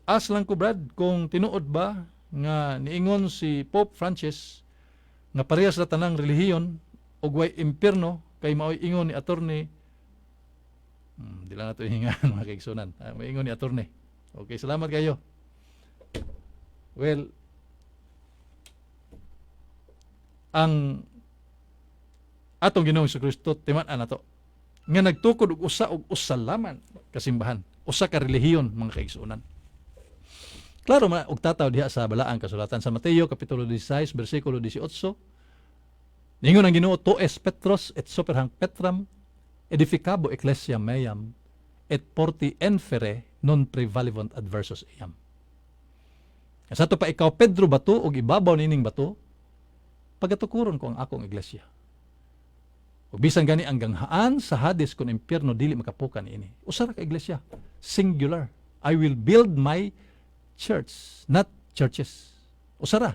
Ask lang ko, Brad, kung tinuod ba nga niingon si Pope Francis nga parehas sa tanang relihiyon ug way impierno kay maoy ingon ni attorney. Di lang nato ihingan, mga kaigsunan. Ah, may ingon ni attorney. Okay, salamat kayo. Well, ang atong Ginoong Kristo, timan-an nato nga nagtukod og usa og usa laman ka simbahan, usa ka relihiyon, mga kaigsuonan. Klaro man og tataw diha sa Balaang Kasulatan sa Mateo kapitulo 16 bersikulo 18. Ningon ang Ginoo, "Tu es Petrus et super hanc petram edificabo ecclesiam meam et portae inferi non praevalebunt adversus eam." Sa ato pa, ikaw Pedro, bato, ug ibabaw nining bato pagatukuron ko ang akong iglesia. Ug bisan gani ang ganghaan sa Hades kon impyerno dili makapukan niini. Usa ra ka iglesia, singular. I will build my church, not churches. Usa ra.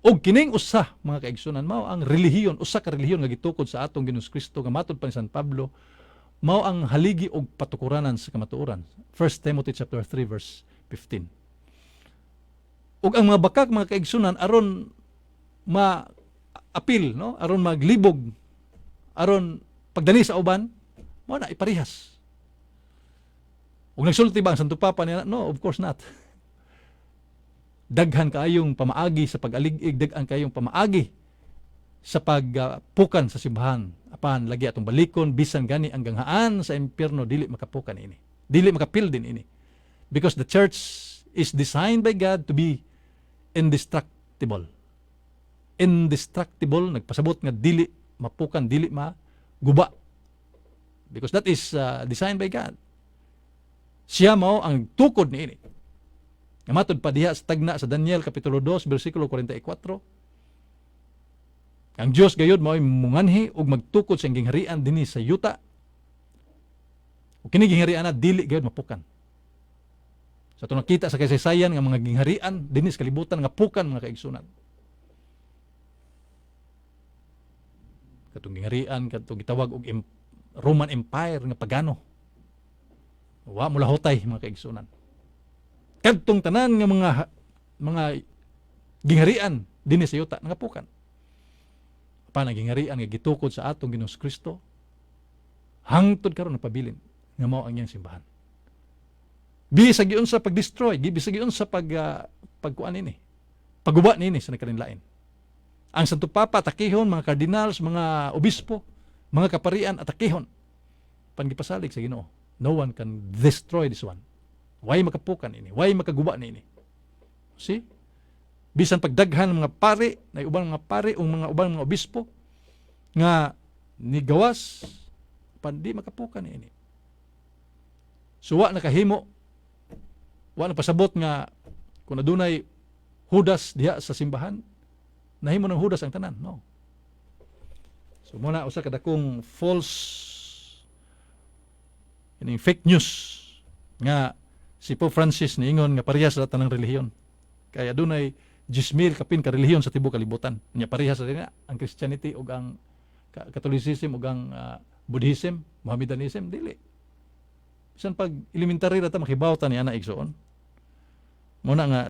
Og kining usa, mga kaigsunan, mao ang relihiyon, usa ka relihiyon nga gitukod sa atong Ginoong Kristo nga matud pa ni San Pablo mao ang haligi og patukuranan sa kamatuoran. 1 Timothy chapter 3 verse 15. Ug ang mga bakak, mga kaigsunan, aron ma apil, no, aron maglibog, aron pagdani sa uban, mao na iparehas. Ug nagsulti ba ang Santo Papa niya? No, of course not. Daghan kaayong pamaagi sa pag-alig-ig, daghan kaayong pamaagi sa pagpukan sa simbahan. Apan lagi atong balikon, bisan gani ang ganghaan sa impyerno dili makapukan ini. Dili makapildin ini. Because the church is designed by God to be indestructible. Indestructible, nagpasabot nga dili mapukan, dili maguba. Because that is designed by God. Siya mao ang tukod niini. Nga matud pa diha sa tagna sa Daniel kapitulo 2 bersikulo 44. Ang Dios gayud mao'y munganhi ug magtukod sa iyang gingharian dinhi sa yuta. Ug kini gingharian na dili gayud mapukan. Sa so, nakita sa kasaysayan nga mga gingharian dinhi sa kalibutan nga pukan, mga kaigsunan. Katong gingharian kadtong gitawag og Roman Empire nga pagano. Wa mo lahotay, mga kaigsunan. Kadtong tanan nga mga gingharian dinhi sa yuta nangapukan. Apan ang gingharian nga gitukod sa atong Ginoong Kristo hangtod karon napabilin nga mao ang iyang simbahan. Bisag giunsa pag-destroy, bisag giunsa pagkuan nini. Pagguba nini sa nagkalinlain. Ang Santo Papa atakihon, mga cardinals, mga obispo, mga kaparian atakihon. Pangipasalig sa Ginoo. No one can destroy this one. Way makapukan ini, way makaguba niini. See? Bisan pagdaghan ng mga pari, na ubang mga pari o mga ubang mga obispo nga nigawas, pandi makapukan niini. So wa nakahimo, wa na pasabot nga kung adunay Judas diha sa simbahan, nahimo ng Judas ang tanan. No. So muna usa ka dakong false ining fake news nga si Pope Francis niingon nga parehas sa tanang relihiyon. Kaya adunay 10,000 kapin ka relihiyon sa tibuok kalibutan. Nya parehas sa na ang Christianity ug ang Catholicism ug ang Buddhism, Mohammedanism, dili. Bisan pag elementary ra ta makibaw ta ni ana, igsoon. Muna nga